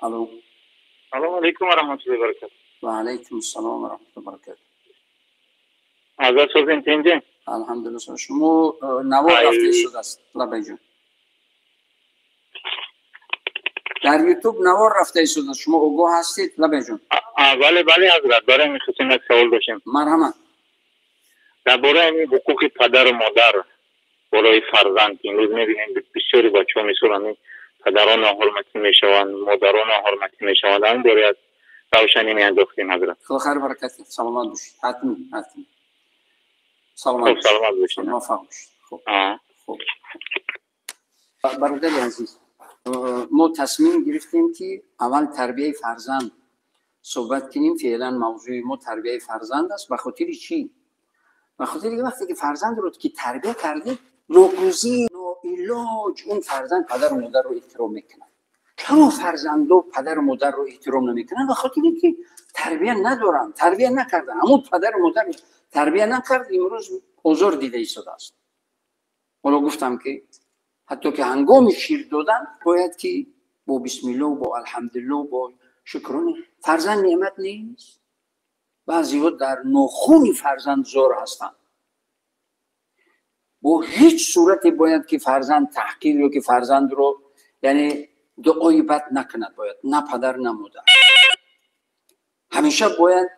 Алло. Салом алейкум ва раҳматуллоҳи ва баракатуҳ. Ва алейкум ассалом ва раҳматуллоҳи ва баракатуҳ. Азат созен тенҷе? Алҳамдулиллоҳ. Шумо навор рафта истодааст, лабайҷон. Дар YouTube навор рафта истодааст. Шумо огоҳ ҳастед, лабайҷон? Бале, бале, ҳазрат. Барои мехостем як савол доштем. Марҳамат. Дар бораи ҳамин ҳуқуқи падару модар барои фарзанд, ки имрӯз мебинем бисёри бачаҳо мисол ҳамин падарон ноҳурматӣ мешаванд, модарон ноҳурматӣ мешаванд. Ҳамин бора як равшанӣ меандохтем, ҳазрат. Худо хайр баракат диҳад. Саломат бошед. Ҳатман, ҳатман. Саломат бошед. Саломат бошед. Муваффақ бошед. Хуб. Хуб. Бародари азиз, мо тасмим гирифтем, ки аввал тарбияи фарзанд суҳбат кунем. Феълан мавзӯи мо тарбияи фарзанд аст. Ба хотири чӣ? Ба хотири вақте ки фарзандро ки тарбия кардед, ногузир, ноилоҷ он фарзанд падару модарро эҳтиром мекунад. Чаро фарзандо падару модарро эҳтиром намекунанд? Ба хотире ки тарбия надоранд, тарбия накарданд. Ҳамон падару модар тарбия накард, имрӯз озор дида истодааст. Ҳоло гуфтам, ки ҳатто ки ҳангоми шир додан бояд ки бо бисмилло, бо алҳамдулилло, бо шукрони. Фарзанд неъмат нест? Баъзеҳо дар нохуни фарзанд зор ҳастанд. Бо ҳеҷ сурате бояд ки фарзанд таҳқир ё ки фарзандро, яъне дуои бад накунад бояд, на падар, на модар. Ҳамеша бояд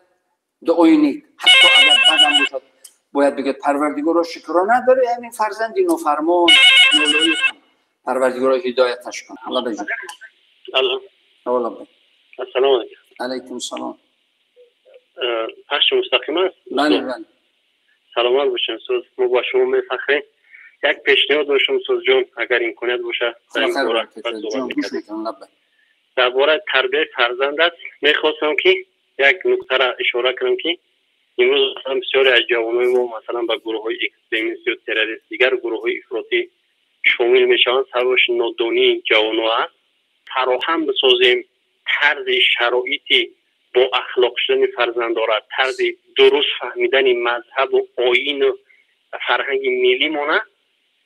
дуои нек, ҳатто агар бадам бошад, бояд бигӯяд: «Парвардигоро, шукрона барои ҳамин фарзанди нофармон, нолоиқам, Парвардигоро, ҳидояташ кун». Алло, баҷон. Алло. Ассалому алайкум. Алайкум салом. Пахши мустақим аст? Бале, бале. Саломат бошед, устод. Мо бо шумо мефахрем. Як пешниҳод доштам, устодҷон, агар имконият бошад. Дар бораи тарбияи фарзанд аст. Мехостам, ки як нуктара ишора кунам, ки имрӯз масалан бисёре аз ҷавонои мо масалан ба гурӯҳҳои экстремист ё террорист, дигар гурӯҳҳои ифротӣ шомил мешаванд. Сабабаш нодонии ҷавоно аст. Фароҳам бисозем тарзи шароити бо ахлоқ шудани фарзандора, тарзи дуруст фаҳмидани мазҳабу оину фарҳанги миллимона.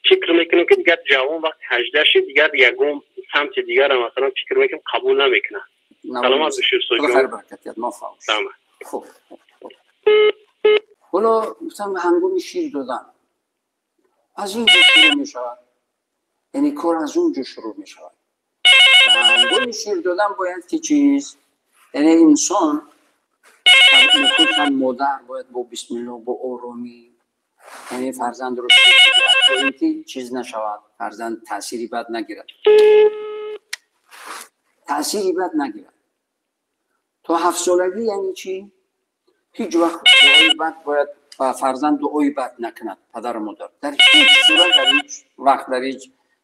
Фикр мекунем, ки дигар ҷавон вақти 18 шид, дигар ягон самти дигара масалан фикр мекунем, қабул намекунад. Саломат бошед, устодҷон. Хуб, ҳоло гуфтам, ҳангоми шир додан аз ин ҷо шурӯъ мешавад, яъне кор аз он ҷо шурӯъ мешавад. Ҳангоми шир додан бояд ки чиз, яъне инсон, хусусан модар, бояд бо бисмилло, бо оромӣ, яъне фарзандро шир бидиҳад, то ин ки чиз нашавад, фарзанд таъсири бад нагирад, таъсири бад нагирад то 7-солагӣ. Яъне чӣ? Ҳеҷ вақт дуои бад бояд ба фарзанд дуои бад накунад падару модар, дар ҳеҷ сурат, дар ҳеҷ вақт, дар ҳеҷ,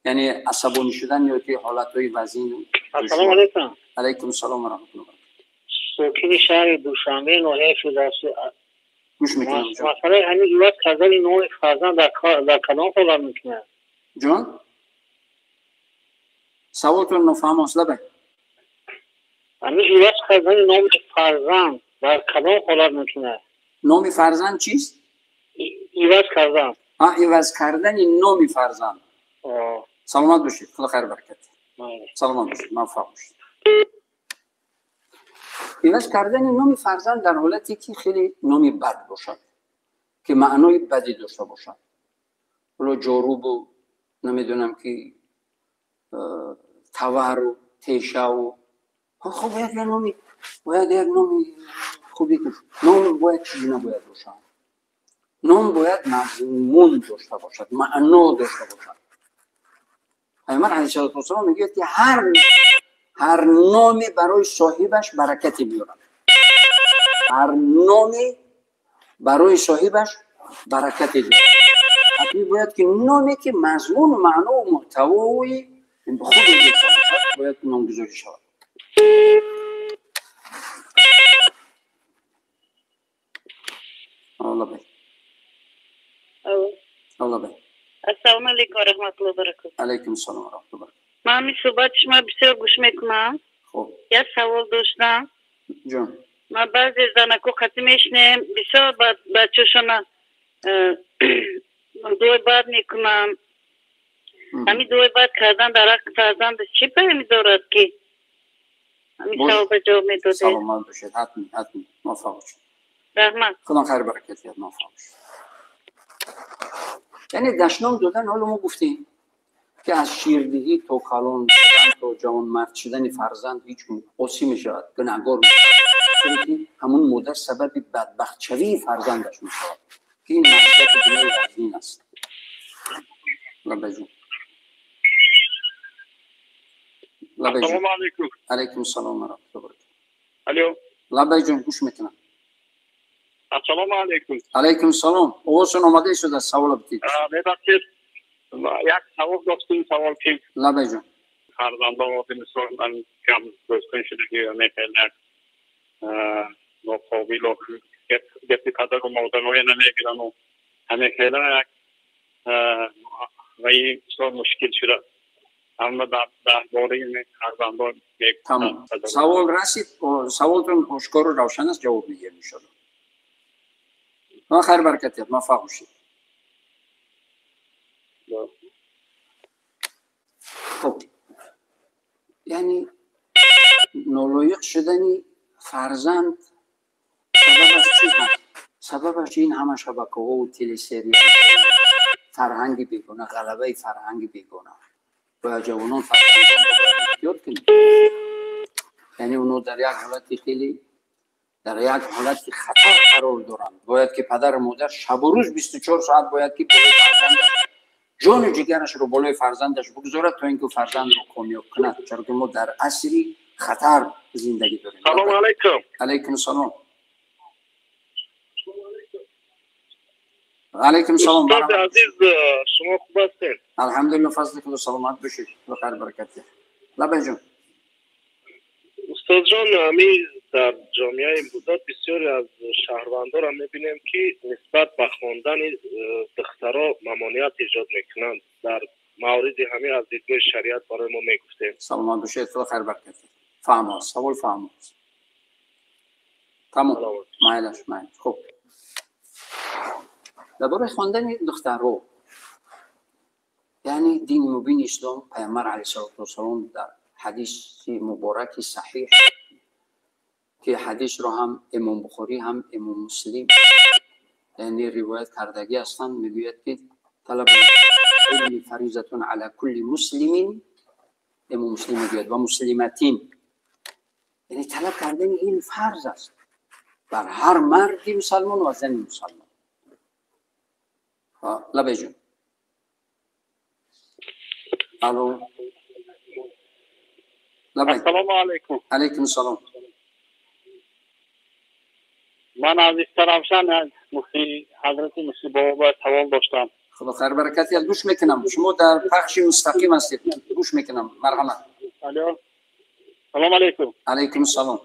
яъне асабонӣ шудан ё ки ҳолатҳои вазин. Ассалому алайкум. Алайкум салом ва раҳматуллоҳ. Сокини шаҳри Душанбе, ноҳияи Фирдавсӣ. Гӯш мекунам. Масъалаи ҳамин иваз кардани номи фарзанд дар кадом ҳолат мумкин аст? Ҷон, саволтон нофаҳм аст, лабай. Ҳамин иваз кардани номи фарзанд дар кадом ҳолат мумкин аст? Номи фарзанд чист? Иваз кардан. Иваз кардани номи фарзанд. Саломат бошед, худо хайр баракат. Саломат бошед, муваффақ бошед. Иваз кардани номи фарзанд дар ҳолате ки хеле номи бад бошад, ки маънои бадӣ дошта бошад, ҳоло ҷорубу намедонам ки тавару тешаву. Хоб, бояд як номи, бояд як номи хуби. Ном бояд чӣ гуна бояд бошад? Ном бояд мазмун дошта бошад, маъно дошта бошад. Пайғамбар алайҳиссалоту вассалом мегӯяд, ки ҳар номе барои соҳибаш баракате меорад, ҳар номе барои соҳибаш баракате дорад. Ҳатмӣ бояд ки номе ки мазмуну маънову муҳтавои хубе дошта бошад, бояд номгузорӣ шавад. Алло, алло. Ассалому алайкум ва раҳматуллоҳи ва баракатуҳ. Алайкум салом ва раҳматуллоҳи ва баракатуҳ. Ман ҳамин суҳбати шумо бисёр гӯш мекунам. Хуб. Як савол доштам. Ҷон. Ман баъзе занако қатӣ мешинем, бисёр бачашона дуои бад мекунам. Ҳамин дуои бад кардан дар ҳаққи фарзанд чӣ паёме дорад, ки ҳамин савол ба ҷавоб медодед. Саломат бошед, ҳатман, ҳатман, муваффақ бошед. Раҳмат. Худо хайр баракат диҳад, муваффақ бошед. Яъне дашном додан, ҳоло мо гуфтем ки аз ширдиҳӣ то калон шудан, то ҷавонмард шудани фарзанд ҳеҷ оси мешавад, гунаҳгор мешавад, чунки ҳамун модар сабаби бадбахтшавии фарзандаш мешавад, ки ин маъсияти гуноҳи вазнин аст. Лаббай ҷон. Лаббай ҷон. Ассалому алайкум. Алайкум ассалом ва раҳматуллоҳи ва баракатуҳ. Алло. Лаббай ҷон, гӯш мекунам. Ассалому алайкум. Алайкум ассалом. Овозтон омада истодааст, савола битед. Мебахшед, як савол доштем, савол ки Лаббай ҷон. Фарзандон мисол ман кам дӯстон шудагӣ мехелак ноқобилу гапи падару модароя намегирану ҳамехела як ва ин бисёр мушкил шуда. Аммо дар бораи фарзандон. Тамом, савол расид, саволтон ошкору равшан аст, ҷавоб медиҳем иншоалло. Ман хайр баракат диҳад, муваффақ бошед. Хуб, яъне нолоиқ шудани фарзанд сабабаш чӣ ҳаст? Сабабаш ин ҳама шабакаҳову телесериал, фарҳанги бегона, ғалабаи фарҳанги бегона. Бояд ҷавонон фарзандонро бояд эҳтиёт кунем. Яъне онҳо дар як ҳолати хеле, дар як ҳолати хатар қарор доранд. Бояд ки падару модар шабу рӯз 24 соат бояд ки болои фарзандаш ҷону ҷигарашро болои фарзандаш бигузорад, то ин ки фарзандро комёб кунад, чаро ки мо дар асри хатар зиндагӣ дорем. Салому алайкум. Алайкум салом. Алайкум салом. Устоди азиз, шумо хуб ҳастед? Алҳамдулилло, фазли худо, саломат бошед, худо хайр баракат диҳад. Лаббай ҷон. Устодҷон, ҳамин дар ҷомеаи имрӯза бисёре аз шаҳрвандонро мебинем, ки нисбат ба хондани духтаро мамоният эҷод мекунанд. Дар мавриди ҳамин аз дидгоҳи шариат барои мо мегуфтем. Саломат бошед, худо хайр баракат диҳад. Фаҳмо, савол фаҳмо. Тамом, майлаш, майлаш. Хуб, дар бораи хондани духтарҳо, яъне дини мубини ислом, пайғамбар алайҳиссалоту вассалом дар ҳадиси мубораки саҳиҳ, ки ҳадисро ҳам имом Бухорӣ, ҳам имом Муслим яъне ривоят кардагӣ ҳастанд, мегӯяд ки талаб илми фаризатун ала кулли муслимин. Имом Муслим мегӯяд ва муслиматин, яъне талаб кардани илм фарз аст бар ҳар марди мусалмон ва зани мусалмон. Лаббай ҷон. Алло. Лаббай. Ассалому алайкум. Алайкум ассалом. Ман аз Истаравшан аз муфти ҳазрати муфти бобо савол доштам. Худо хайр баракат диҳад, гӯш мекунам. Шумо дар пахши мустақим ҳастед, гӯш мекунам. Марҳамат. Алло. Салом алайкум. Алайкум ассалом.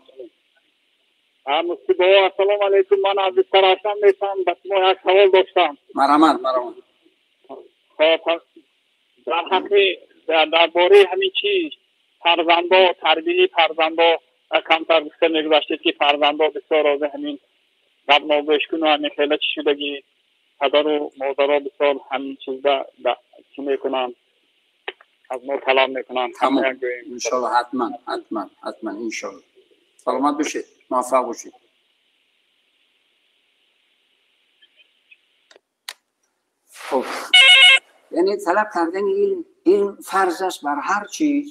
Муфти бобо, ассалому алайкум. Ман аз Истаравшан мешавам, ба шумо як савол доштам. Марҳамат, марҳамат. Хоб, дар ҳаққи дар бораи ҳамин чиз фарзандо, тарбияи фарзандо камтар гуфта мегузаштед, ки фарзандо бисёр рози ҳамин гапногӯшкуну ҳамин хела чӣ шудагӣ, падару модаро бисёр ҳамин чизда чӣ мекунанд, аз мо талаб мекунанд. Тамом, иншоалло, ҳатман, ҳатман, ҳатман, иншоалло. Саломат бошед, муваффақ бошед. Хуб, яъне талаб кардани илм, илм фарз аст бар ҳар чиз,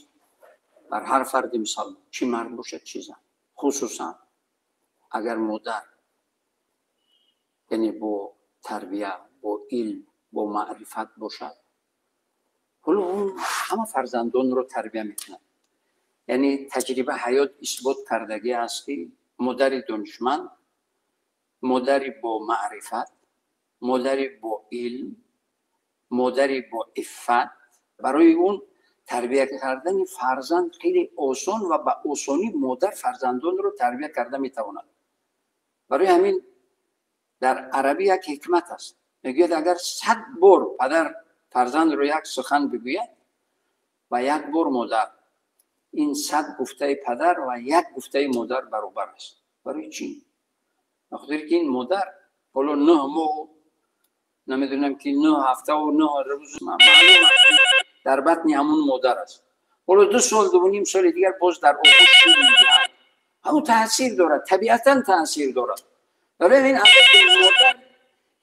бар ҳар фарди мусалмон, чӣ мард бошад, чӣ зан, хусусан агар модар яъне бо тарбия, бо илм, бо маърифат бошад, ҳоло он ҳама фарзандонро тарбия мекунад. Яъне таҷриба ҳаёт исбот кардагӣ аст, ки модари донишманд, модари бо маърифат, модари бо илм, модари бо иффат, барои он тарбия кардани фарзанд хеле осон ва ба осонӣ модар фарзандонро тарбия карда метавонад. Барои ҳамин дар арабӣ як ҳикмат аст, мегӯяд агар 100 бор падар фарзандро як сухан бигӯяд ва як бор модар, ин 100 гуфтаи падар ва як гуфтаи модар баробар аст. Барои чӣ? Ба хотире ки ин модар ҳоло 9 моҳ, намедонам ки 9 ҳафтаву 9 рӯз, маълум аст, дар батни ҳамун модар аст. ҳоло 2 сол, 2.5 соли дигар боз дар оғӯш шир медиҳад. Ҳамун таъсир дорад, табиатан таъсир дорад. Барои ҳамин модар,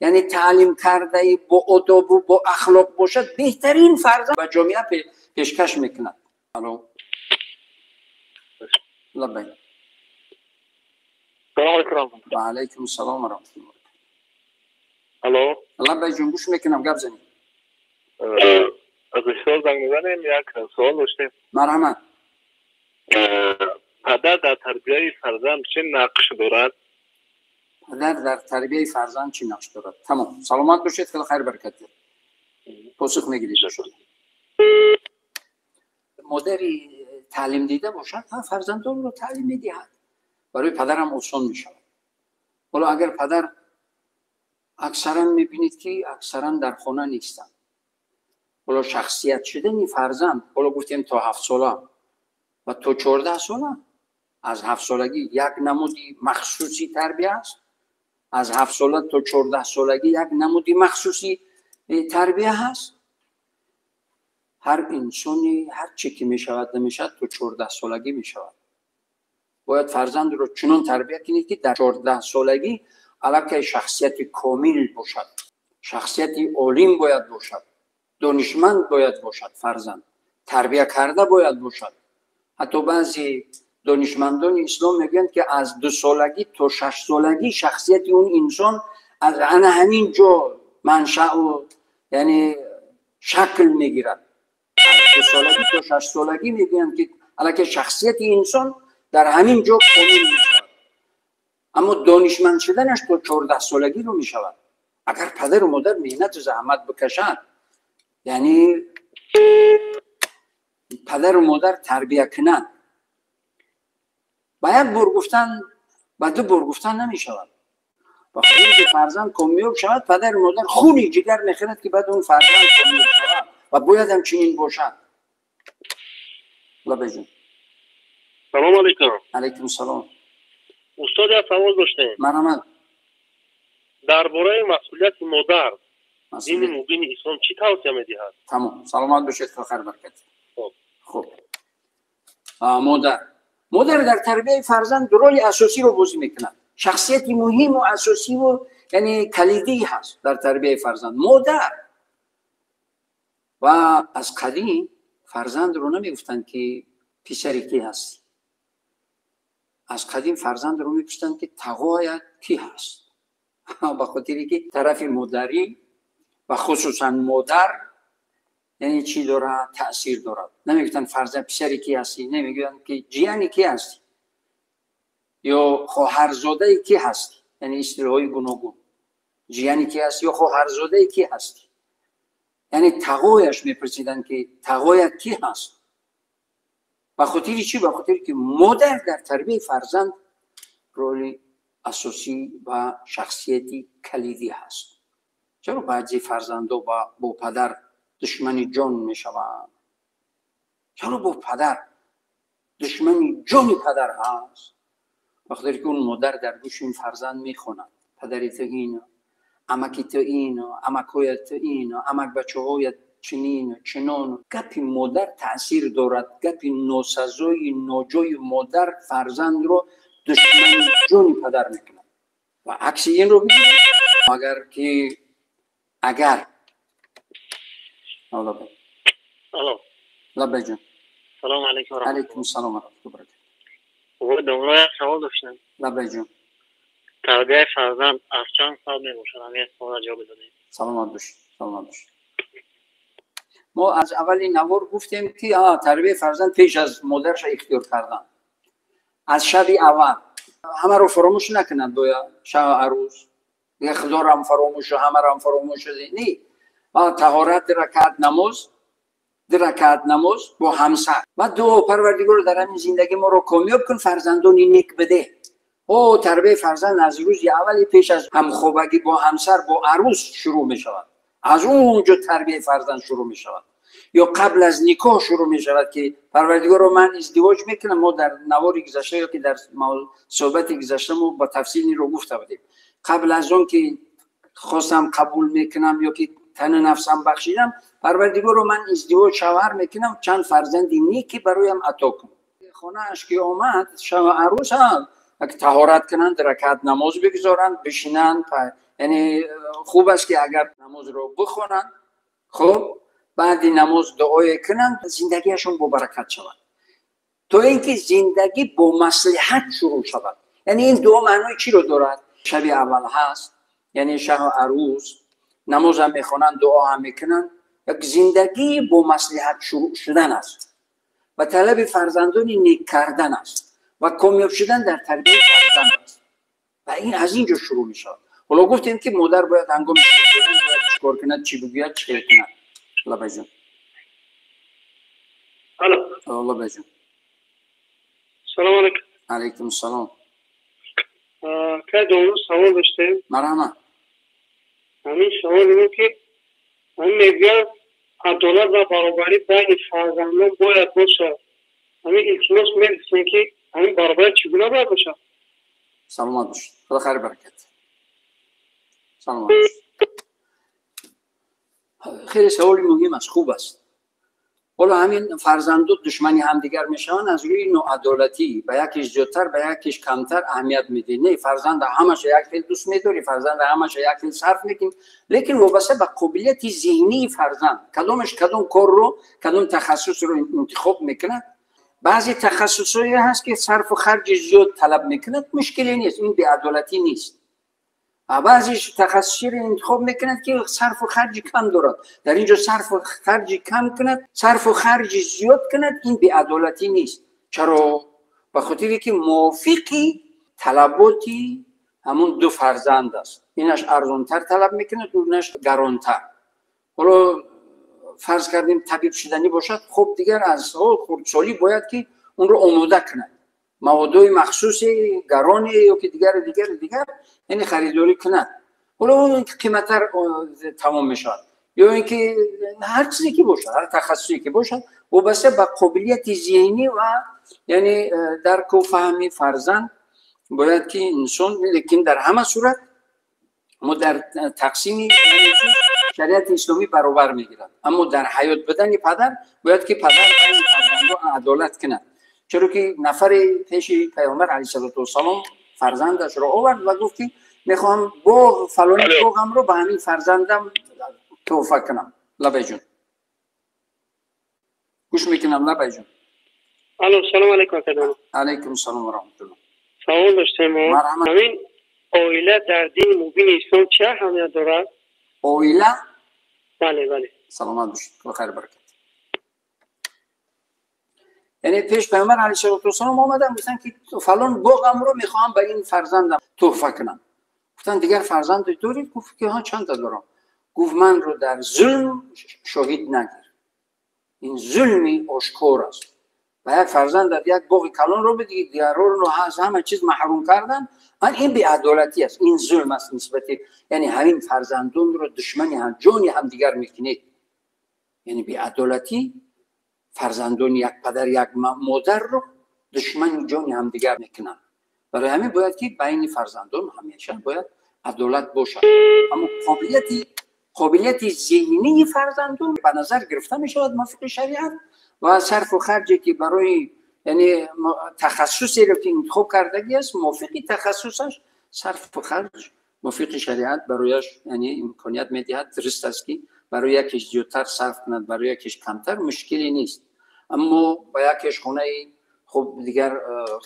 яъне таълим кардаи, бо одобу бо ахлоқ бошад, беҳтарин фарзанд ба ҷомеа пешкаш мекунад. Алло, лаббайк. Ва алайкум ассалом ва раҳматуллоҳ. Алло. Лаббай ҷон, гӯш мекунам, гап занед. Аз Исроил занг мезанем, як суол доштем. Марҳамат. Падар дар тарбияи фарзанд чӣ нақш дорад? Падар дар тарбияи фарзанд чӣ нақш дорад? Тамом, саломат бошед, хеле хайр баракат. Посух мегиред. Модари таълим дида бошад, фарзандонро таълим медиҳад, барои падарам осон мешавад. Ҳоло агар падар, аксаран мебинед, ки аксаран дар хона нестанд. Ҳоло шахсият шудани фарзанд, ҳоло гуфтем, то 7 сола ва то 14 сола. Аз 7 солагӣ як намуди махсуси тарбия аст, аз 7 сола то 14 солагӣ як намуди махсуси тарбия ҳаст. Ҳар инсони ҳар чӣ ки мешавад, намешавад, то 14 солагӣ мешавад. Бояд фарзандро чунон тарбия кунед, ки дар 14 солагӣ аллакай шахсияти комил бошад, шахсияти олим бояд бошад, донишманд бояд бошад, фарзанд тарбия карда бояд бошад. Ҳатто баъзе донишмандони ислом мегӯянд, ки аз 2 солагӣ то 6 солагӣ шахсияти он инсон аз ана ҳамин ҷо маншаъу, яъне шакл мегирад. Аз 2 солагӣ то 6 солагӣ мегӯянд, ки аллакай шахсияти инсон дар ҳамин ҷо комил мешавад, аммо донишманд шуданаш то 14 солагиро мешавад. Агар падару модар меҳнату заҳмат бикашанд, яъне падару модар тарбия кунанд, ба як бор гуфтан, ба ду бор гуфтан намешавад. Ба хотире ки фарзанд комёб шавад, падару модар хуни ҷигар мехӯрад, ки баъд он фарзанд комёб шавад, ва бояд ҳамчунин бошад. Лаббай ҷон. Салом алейкум. Алейкум салом. Устод, як савол доштем. Марҳамат. Дар бораи масъулияти модар дини мубини ислом чӣ тавсия медиҳад? Тамом, саломат бошед, хайр баракат. Хуб, модар дар тарбияи фарзанд роли асосиро бозӣ мекунад. Шахсияти муҳиму асосиву, яъне калидӣ ҳаст дар тарбияи фарзанд модар. Ва аз қадим фарзандро намегуфтанд, ки писари кӣ ҳастӣ. Аз қадим фарзандро мепурсиданд, ки тағоят кӣ ҳаст, ба хотире ки тарафи модарӣ ва хусусан модар, яъне чӣ дорад, таъсир дорад. Намегуфтанд фарзанд писари кӣ ҳастӣ, намегӯянд, ки ҷияни кӣ ҳастӣ ё хоҳарзодаи кӣ ҳастӣ, яъне истилоҳҳои гуногун, ҷияни кӣ ҳастӣ ё хоҳарзодаи кӣ ҳастӣ. Яъне тағояш мепурсиданд, ки тағоят кӣ ҳаст. Ба хотири чӣ? Ба хотире ки модар дар тарбияи фарзанд роли асосӣ ва шахсияти калидӣ ҳаст. Чаро баъзе фарзандо бо падар душмани ҷон мешаванд? Чаро бо падар душмани ҷони падар ҳаст? Ба хотире ки он модар дар гӯши ин фарзанд мехонад: падари ту ино, амаки ту ино, амакҳоят ту ино, амак бачаҳоят чунину чунону. Гапи модар таъсир дорад. Гапи носазои ноҷои модар фарзандро душмани ҷони падар мекунад. Ва акси инро бигиред, агар ки агар Алло. Лаббай ҷон. Салому алейкум. Алейкум салом ва раҳматуллоҳи баракатуҳ. Домла, як савол доштам. Лаббай ҷон. Тарбияи фарзанд аз чанд сол мебошад? Ҳамин як саволро ҷавоб бидодед. Саломат бошед, саломат бошед. Мо аз аввали навор гуфтем, ки тарбияи фарзанд пеш аз модарша ихтиёр кардан, аз шаби аввал ҳамаро фаромӯш накунад бояд. Шаби арӯз дига худорам фаромӯшу, ҳамарам фаромӯш шуд, не. Таҳорат, ракаат намоз, ду ракаат намоз бо ҳамсар ва дуо: Парвардигоро, дар ҳамин зиндагӣ моро комёб кун, фарзандони нек бидеҳ. О, тарбияи фарзанд аз рӯзи аввали пеш аз ҳамхобагӣ бо ҳамсар, бо арӯс шурӯъ мешавад. Аз он ҷо тарбияи фарзанд шурӯъ мешавад ё қабл аз никоҳ шурӯъ мешавад, ки Парвардигоро, ман издивоҷ мекунам. Мо дар навори гузашта ё ки дар суҳбати гузашта мо ба тафсил инро гуфта будем. Қабл аз он ки хостам, қабул мекунам ё ки тану нафсам бахшидам, Парвардигоро, ман издивоҷ, шавҳар мекунам, чанд фарзанди неки бароям ато кун. Хонааш ки омад шава арӯс, таҳорат кунанд, ракат намоз бигузоранд, бишинанд. Яъне хуб аст, ки агар намозро бихонанд, хуб, баъди намоз дуое кунанд, зиндагиашон бобаракат шавад, то ин ки зиндагӣ бо маслиҳат шурӯъ шавад. Яъне ин дуо маънои чиро дорад? Шаби аввал ҳаст, яъне шаҳу арӯз намозам мехонанд, дуо ҳам мекунанд, як зиндагӣ бо маслиҳат шурӯъ шудан аст ва талаби фарзандони нек кардан аст ва комёб шудан дар тарбияи фарзанд аст ва ин аз ин ҷо шурӯъ мешавад. Ҳоло гуфтем, ки модар бояд ҳангоми бояд чӣ кор кунад, чӣ бигӯяд, чӣ хел кунад. Лабайҷон, лабайҷон. Салом алейкум. Алейкум салом. Кай домла, савол доштем. Марҳамат. Ҳамин савол ино, ки ҳамин мегӯянд, адолат ва баробарӣ байни фарзандон бояд бошад. Ҳамин, илтимос, мегуфтем, ки ҳамин баробарӣ чӣ гуна бояд бошад? Саломат бошед, худо хайр баракат, саломат бошед. Хеле саволи муҳим аст, хуб аст. Ҳоло ҳамин фарзанду душмани ҳамдигар мешаванд аз рӯи ноадолатӣ: ба якеш зиёдтар, ба якеш камтар аҳамият медиҳӣ. Не, фарзанда ҳамаша як хел дӯст медорӣ, фарзанда ҳамаша як хел сарф мекунӣ, лекин вобаста ба қобилияти зеҳнии фарзанд, кадомаш кадом корро, кадом тахассусро интихоб мекунад. Баъзе тахассусҳое ҳаст, ки сарфу харҷи зиёд талаб мекунад, мушкиле нест, ин беадолатӣ нест. Баъзе тахассусиро интихоб мекунад, ки сарфу харҷи кам дорад, дар ин ҷо сарфу харҷи кам кунад, сарфу харҷи зиёд кунад, ин беадолатӣ нест. Чаро? Ба хотире ки мувофиқи талаботи ҳамун ду фарзанд аст. Инаш арзонтар талаб мекунад, унаш гаронтар. Ҳоло фарз кардем, табиб шуданӣ бошад, хуб, дигар аз хурдсолӣ бояд ки онро омода кунад, маводҳои махсуси гароне ё ки дигару дигару дигар, яъне харидорӣ кунад. Ҳоло он қиматтар тамом мешавад. Ё ин ки ҳар чизе ки бошад, ҳар тахассусе ки бошад, вобаста ба қобилияти зеҳнӣ ва яъне дарку фаҳми фарзанд бояд ки инсон. Лекин дар ҳама сурат мо дар тақсими шариати исломӣ баробар мегирад, аммо дар ҳаёт будани падар бояд ки падар байни фарзандо адолат кунад. Чаро ки нафаре пеши Паёмбар алайҳиссалоту вассалом фарзандашро овард ва гуфт, ки мехоҳам боғ, фалони боғамро ба ҳамин фарзандам туҳфа кунам. Лабайҷон, гӯш мекунам, лабайҷон. Алло, салом алейкум. Алайкум салом ва раҳматуллоҳ. Савол доштем. Ҳамин оила дар дини мубини ислом чӣ аҳамият дорад? Оила? Бале. Саломат бошед, худо хайр баракат. Яъне пеш Паёмбар алайҳиссалоту вассалом омаданд, гуфтанд, ки фалон боғамро мехоҳам ба ин фарзандам туҳфа кунам. Гуфтанд: «Дигар фарзанд доред?» Гуфт, ки ҳа, чанда дорам. Гуфт: «Манро дар зулм шоҳид нагир, ин зулми ошкор аст. Ба як фарзандат як боғи калонро бидиҳӣ, дигарро аз ҳама чиз маҳрум кардан, ин беадолатӣ аст, ин зулм аст нисбати, яъне ҳамин фарзандонро душмани ҷони ҳамдигар мекунед». Яъне беадолатӣ фарзандони як падар, як модарро душмани ҷони ҳамдигар мекунанд. Барои ҳамин бояд ки байни фарзандон ҳамеша бояд адолат бошад, аммо қобилияти зеҳнии фарзандон ба назар гирифта мешавад мувофиқи шариат ва сарфу харҷе ки барои, яъне тахассусеро ки интихоб кардагӣ аст, мувофиқи тахассусаш сарфу харҷ мувофиқи шариат барояш, яъне имконият медиҳад. Дуруст аст, ки барои якеш зиёдтар сарф кунад, барои якеш камтар, мушкиле нест, аммо ба якеш хонаи хуб, дигар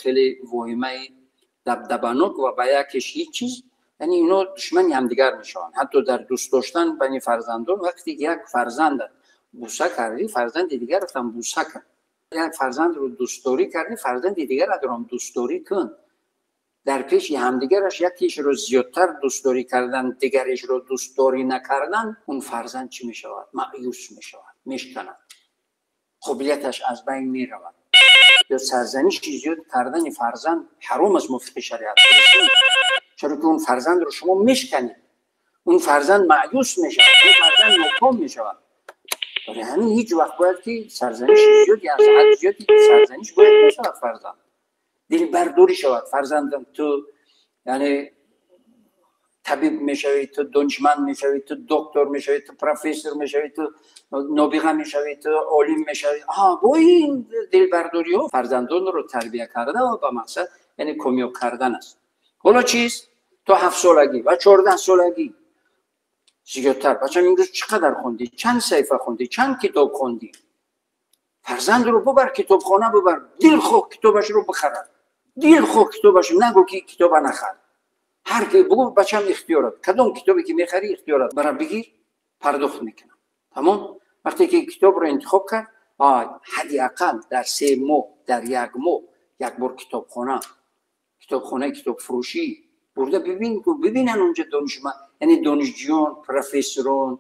хеле воҳимаи дабдабанок ва ба якеш ҳеҷ чиз, яъне ино душмани ҳамдигар мешаванд. Ҳатто дар дӯст доштан байни фарзандон, вақте як фарзандат буса кардӣ, фарзанди дигаратам буса кун. Як фарзандро дӯстдорӣ кардӣ, фарзанди дигаратро дӯстдорӣ кун. Дар пеши ҳамдигараш якешро зиёдтар дӯстдорӣ кардан, дигарешро дӯстдорӣ накардан, он фарзанд чӣ мешавад? Маъюс мешавад, мешканад, қобилияташ аз байн меравад. Ё сарзаниши зиёд кардани фарзанд ҳаром аст мувофиқи шариат, чаро ки он фарзандро шумо мешканед, он фарзанд маъюс мешавад, он фарзанд ноком мешавад. Барои ҳамин ҳеҷ вақт бояд ки сарзаниши зиёди, аз ҳад зиёди сарзаниш бояд нашавад. Фарзанд дилбардорӣ шавад. Фарзандам, ту яъне табиб мешавӣ, ту донишманд мешавӣ, ту доктор мешавӣ, ту профессор мешавӣ, ту нобиға мешавӣ, ту олим мешавӣ. Бо ин дилбардориҳо фарзандонро тарбия карда ва ба мақсад, яъне комёб кардан аст. Ҳоло чист? То 7 солагӣ ва 14 солагӣ зиёдтар. Бачам, имрӯз чӣ қадар хондӣ? Чанд саҳифа хондӣ? Чанд китоб хондӣ? Фарзандро бубар, китобхона бубар, дилхоҳ китобашро бихарад, дилхоҳ китобашро. Нагӯ ки китоба нахар. Ҳар ки бугӯ: «Бачам, ихтиёрат, кадом китобе ки мехарӣ, ихтиёрат, бара бигир, пардохт мекунам». Тамом. Вақте ки китобро интихоб кард, ҳадди ақал дар 3 моҳ, дар як моҳ як бор китобхона, китобхонаи китобфурӯшӣ бурда бибин, бибинан унҷа донишманд, яъне донишҷӯён, профессорон,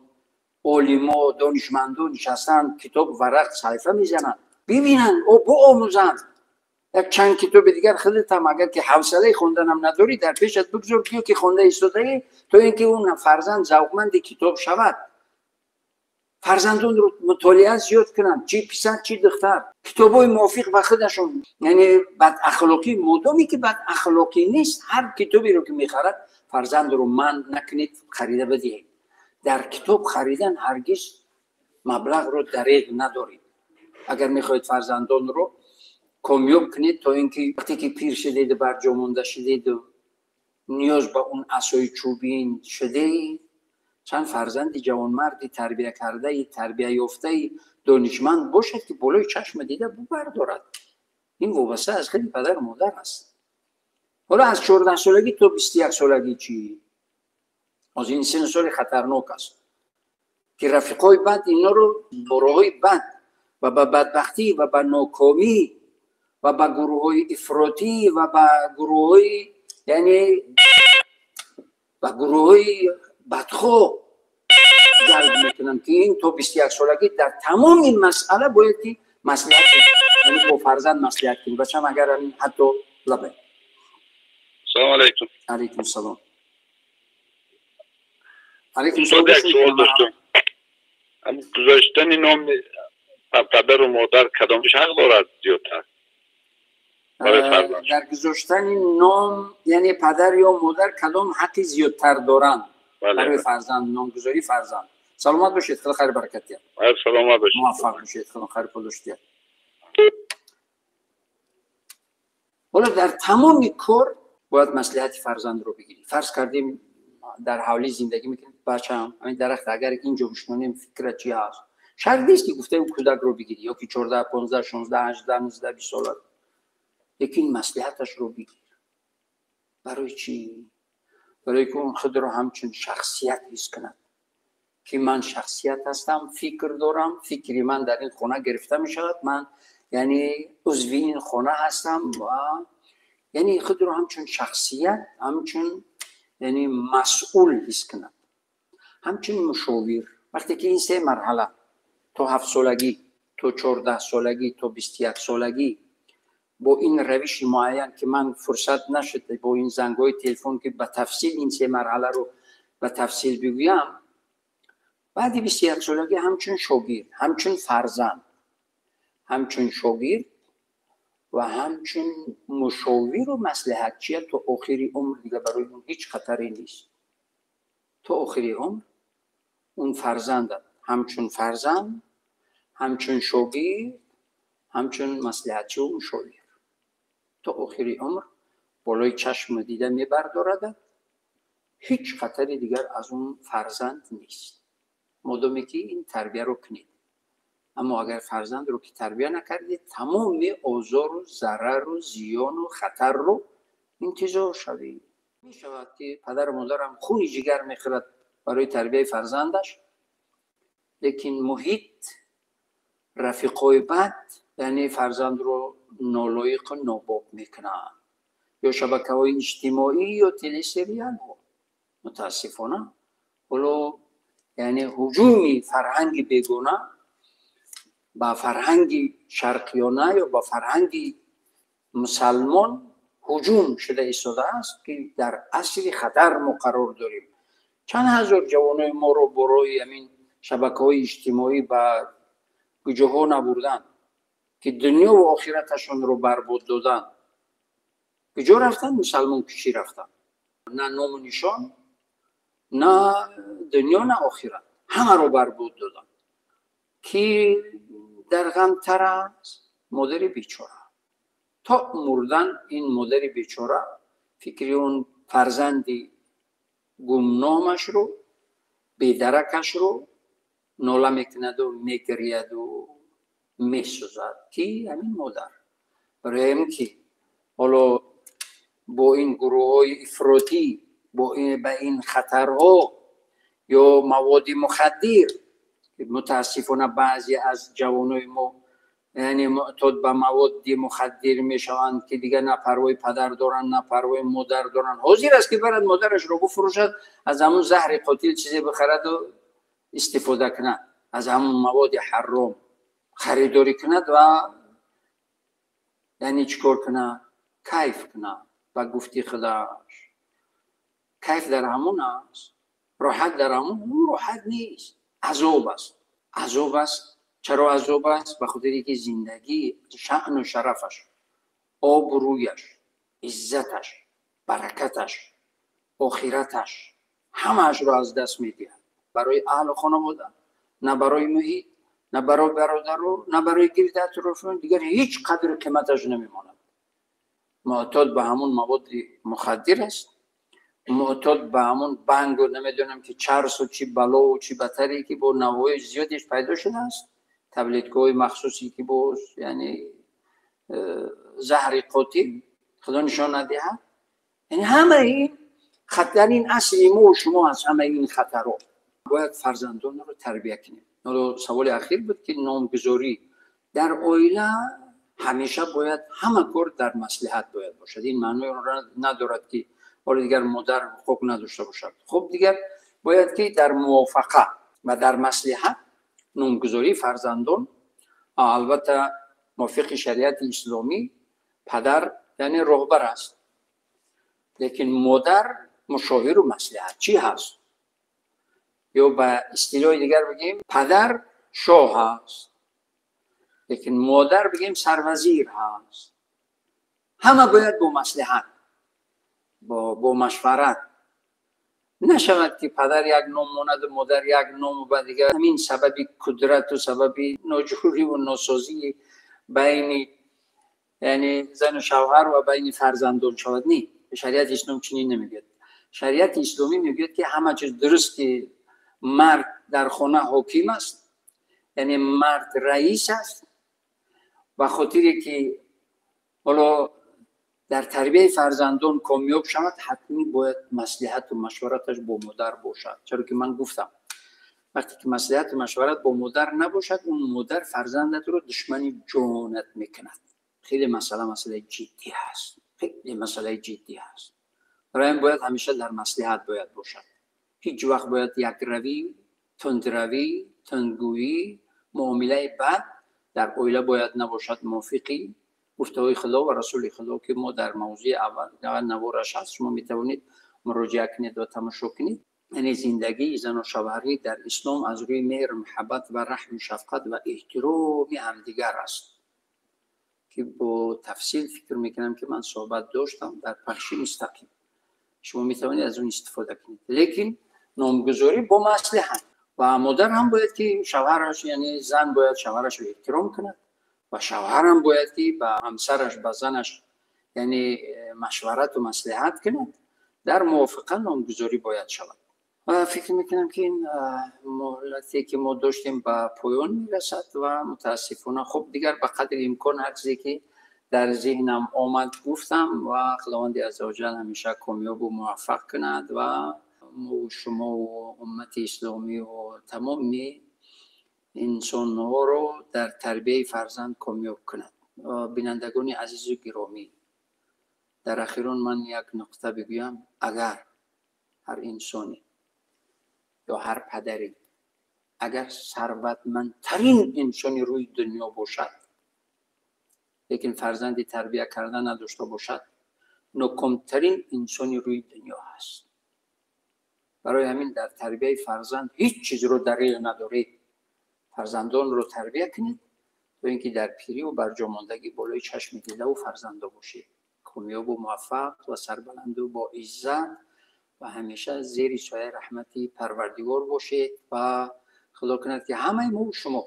олимо, донишмандон нишастанд, китоб варақ саҳифа мезананд, бибинанд, боомӯзанд. Як чанд китоби дигар худатам, агар ки ҳавсалаи хонданам надорӣ, дар пешат бигзор, гӯё ки хонда истодаӣ, то ин ки он фарзанд завқманди китоб шавад. Фарзандонро мутолиа зиёд кунанд, чи писар, чи духтар, китобҳои мувофиқ ба худашон, яъне бадахлоқӣ, модоме ки бадахлоқӣ нест, ҳар китоберо ки мехарад, фарзандро манъ накунед, харида бидиҳед. Дар китоб харидан ҳаргиз маблағро дареғ надоред. Агар мехоҳед фарзандонро комёб кунед, то ин ки вақте ки пир шудеду барҷо монда шудеду ниёз ба он асои чӯбин шудед, чанд фарзанди ҷавонмарди тарбия кардаи, тарбия ёфтаи донишманд бошад, ки болои чашма дида бардорад. Ин вобаста аз худи падару модар аст. Ҳоло аз 14 солагӣ то 21 солагӣ чӣ? Оз ин сину соли хатарнок аст, ки рафиқҳои бад инҳоро бо роҳҳои бад ва ба бадбахтӣ ва ба нокомӣ ва ба гурӯҳҳои ифротӣ ва ба гурӯҳҳои, яъне ба гурӯҳҳои бадхоҳ ҷалб мекунанд, ки ин то 21 солагӣ дар тамоми масъала бояд ки маслиҳат, яъне бо фарзанд маслиҳат кунӣ. Бачам, агар ҳатто лабай. Салому алайкум. Алайкум салом. Устод, як суол доштам. Гузоштани номи падару модар кадомиш ҳақ дорад зиёдтар? Дар гузоштани ном, яъне падар ё модар кадом ҳаққи зиёдтар доранд барои фарзанд, номгузории фарзанд? Саломат бошед, худо хайр баракат диҳад. Саломат бошед. Муваффақ бошед, худо хайр подош диҳад. Ҳоло дар тамоми кор бояд маслиҳати фарзандро бигирӣ. Фарз кардем, дар ҳавлӣ зиндагӣ мекунем. Бачам, ҳамин дарахт агар инҷо бишнонем, фикрат чи ҳаст? Шарт нест, ки гуфтаи кӯдакро бигирӣ ё ки 14, 15, 16, 18, 19, 20 сола, лекин маслиҳаташро бигир. Барои чӣ? Барои ки он худро ҳамчун шахсият ҳис кунад, ки ман шахсият ҳастам, фикр дорам, фикри ман дар ин хона гирифта мешавад, ман яъне узви ин хона ҳастам ва яъне худро ҳамчун шахсият, ҳамчун яъне масъул ҳис кунад, ҳамчун мушовир. Вақте ки ин се марҳала, то 7 солагӣ, то 14 солагӣ, то 21 солагӣ, бо ин равиши муайян, ки ман фурсат нашуд бо ин зангҳои телефон, ки ба тафсил ин се марҳаларо ба тафсил бигӯям, баъди 21 солагӣ ҳамчун шогирд, ҳамчун фарзанд, ҳамчун шогирд ва ҳамчун мушовиру маслиҳатчия то охири умр дига барои он ҳеҷ хатаре нест. То охири умр он фарзандат ҳамчун фарзанд, ҳамчун шогирд, ҳамчун маслиҳатчиву мушовир то охири умр болои чашму дида мебардорад. Ҳеҷ хатари дигар аз он фарзанд нест, модоме ки ин тарбияро кунед. Аммо агар фарзандро ки тарбия накардед, тамоми озору зарару зиёну хатарро интизор шавед. Мешавад, ки падару модарам хуни ҷигар мехӯрад барои тарбияи фарзандаш, лекин муҳит, рафиқҳои бад, яъне фарзандро нолоиқу нобоб мекунанд, ё шабакаҳои иҷтимоӣ, ё телесериалҳо. Мутаассифона, ҳоло яъне ҳуҷуми фарҳанги бегона ба фарҳанги шарқиёна ё ба фарҳанги мусалмон ҳуҷум шуда истодааст, ки дар асри хатар мо қарор дорем. Чанд ҳазор ҷавонои моро борои ҳамин шабакаҳои иҷтимоӣ ба куҷоҳо набурданд, ки дунёву охираташонро барбод доданд. Куҷо рафтанд? Мусалмонкушӣ рафтанд. На ному нишон. На дунё, на охират, ҳамаро барбод доданд. Ки дар ғамтар аст? Модари бечора. То мурдан ин модари бечора фикри он фарзанди гумномашро, бедаракашро нола мекунаду, мегирияду, месӯзад. Ки ҳамин модар. Барои ин ки ҳоло бо ин гурӯҳҳои ифротӣ, бо ба ин хатарҳо ё маводи мухаддир, мутаассифона баъзе аз ҷавонои мо, яъне, муътод ба маводи мухаддир мешаванд, ки дигар на парвои падар доранд, на парвои модар доранд. Ҳозир аст, ки барад модарашро бифурӯшад, аз ҳамун заҳри қотил чизе бихараду истифода кунад, аз ҳамун маводи ҳарром харидорӣ кунад ва, яъне, чӣ кор кунад? Кайф кунад. Ба гуфти худаш, кайф дар ҳамун аст, роҳат дар ҳамун. Роҳат нест, азоб аст, азоб аст. Чаро азоб аст? Ба хотире ки зиндагӣ, шаъну шарафаш, обрӯяш, иззаташ, баракаташ, охираташ, ҳамаашро аз даст медиҳад. Барои аҳлу хонавода, на барои муҳит, на барои бародару, на барои гирди атрофиён дигар ҳеҷ қадру қиматаш намемонад. Муътод ба ҳамун маводи мухаддир аст, муътод ба ҳамун бангу, намедонам ки чарсу чи балову чи батаре, ки бо навъҳои зиёдеш пайдо шудааст, таблеткаҳои махсусе, ки боз, яъне, заҳри қотил, худо нишон надиҳад. Яъне, ҳамаи ин хатар, ин асли мо шумо аз ҳамаи ин хатарҳо бояд фарзандонро тарбия кунем. Ҳоло саволи ахир буд, ки номгузорӣ дар оила ҳамеша бояд ҳама кор дар маслиҳат бояд бошад. Ин маънои онро надорад, ки ҳоло дигар модар ҳуқуқ надошта бошад. Хуб, дигар бояд ки дар мувофақа ва дар маслиҳат номгузории фарзандон. Албатта, мувофиқи шариати исломӣ падар, яъне, роҳбар аст, лекин модар мушовиру маслиҳатчӣ ҳаст. Ё ба истилоҳи дигар бигем, падар шоҳ ҳаст, лекин модар, бигем, сарвазир ҳаст. Ҳама бояд бо маслиҳат, бо машварат нашавад, ки падар як ном монаду модар як ном. Ба дигар ҳамин сабаби кудрату сабаби ноҷӯриву носозии байни, яъне, зану шавҳар ва байни фарзандон шавад. Не, шариати ислом чунин намегӯяд. Шариати исломӣ мегӯяд, ки ҳама чиз дуруст, ки мард дар хона ҳоким аст, яъне мард раис аст. Ба хотире ки ҳоло дар тарбияи фарзандон комёб шавад, ҳатмӣ бояд маслиҳату машвараташ бо модар бошад. Чаро ки ман гуфтам, вақте ки маслиҳату машварат бо модар набошад, он модар фарзандатро душмани ҷонат мекунад. Хеле масъала масъалаи ҷиддӣ ҳаст, хеле масъалаи ҷиддӣ ҳаст. Барои бояд ҳамеша дар маслиҳат бояд бошад. Ҳеҷ вақт бояд якравӣ, тундравӣ, тундгӯӣ, муомилаи бад дар оила бояд набошад. Мувофиқи гуфтаҳои Худо ва Расули Худо, ки мо дар мавзӯи аввал навораш ҳаст, шумо метавонед муроҷиа кунед ва тамошо кунед. Яъне, зиндагии зану шавҳарӣ дар ислом аз рӯи меҳр, муҳаббат ва раҳму шафқат ва эҳтироми ҳамдигар аст, ки бо тафсил фикр мекунам, ки ман суҳбат доштам дар пахши мустақим, шумо метавонед аз он истифода кунед. Лекин номгузорӣ бо маслиҳат ва модар ҳам бояд ки шавҳараш, яъне зан бояд шавҳарашро эҳтиром кунад ва шавҳарам бояд ки ба ҳамсараш, ба занаш, яъне, машварату маслиҳат кунад, дар мувофиқа номгузорӣ бояд шавад. Ва фикр мекунам, ки ин муҳлате, ки мо доштем, ба поён мерасад ва мутаассифона, хуб, дигар ба қадри имкон ҳар чизе ки дар зеҳнам омад, гуфтам. Ва Худованди аззаваҷал ҳамеша комёбу муваффақ кунад ва мо, шумову уммати исломиву тамоми инсонҳоро дар тарбияи фарзанд комёб кунад. Бинандагони азизу гиромӣ, дар ахирон ман як нуқта бигӯям. Агар ҳар инсоне ё ҳар падаре, агар сарватмандтарин инсони рӯи дунё бошад, лекин фарзанди тарбия карда надошта бошад, нокомтарин инсони рӯи дунё ҳаст. Барои ҳамин дар тарбияи фарзанд ҳеҷ чизро дареғ надоред. Фарзандонро тарбия кунед, то ин ки дар пириву барҷомондагӣ болои чашми дидаву фарзандо бошед, комёбу муваффақ ва сарбаланду бо иззат. و همیشه زیر سایه رحمت پروردگار باشید و خدا کند که همه ما و شما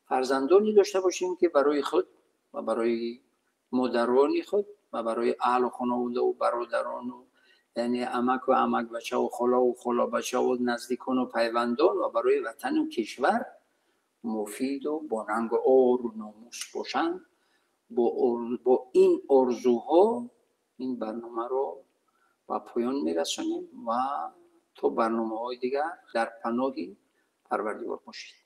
فرزندانی داشته باشیم که برای خود و برای مادران خود و برای اهل و خانواده و برادران و یعنی عمک و عمک بچه و خاله و خاله بچه و نزدیکان و پیوندان و برای وطن و کشور مفید و با ننگ و عار و ناموس باشند. با این آرزوها این برنامه رو به پایان میرسانیم و تا برنامه های دیگر در پناه پروردگار باشید.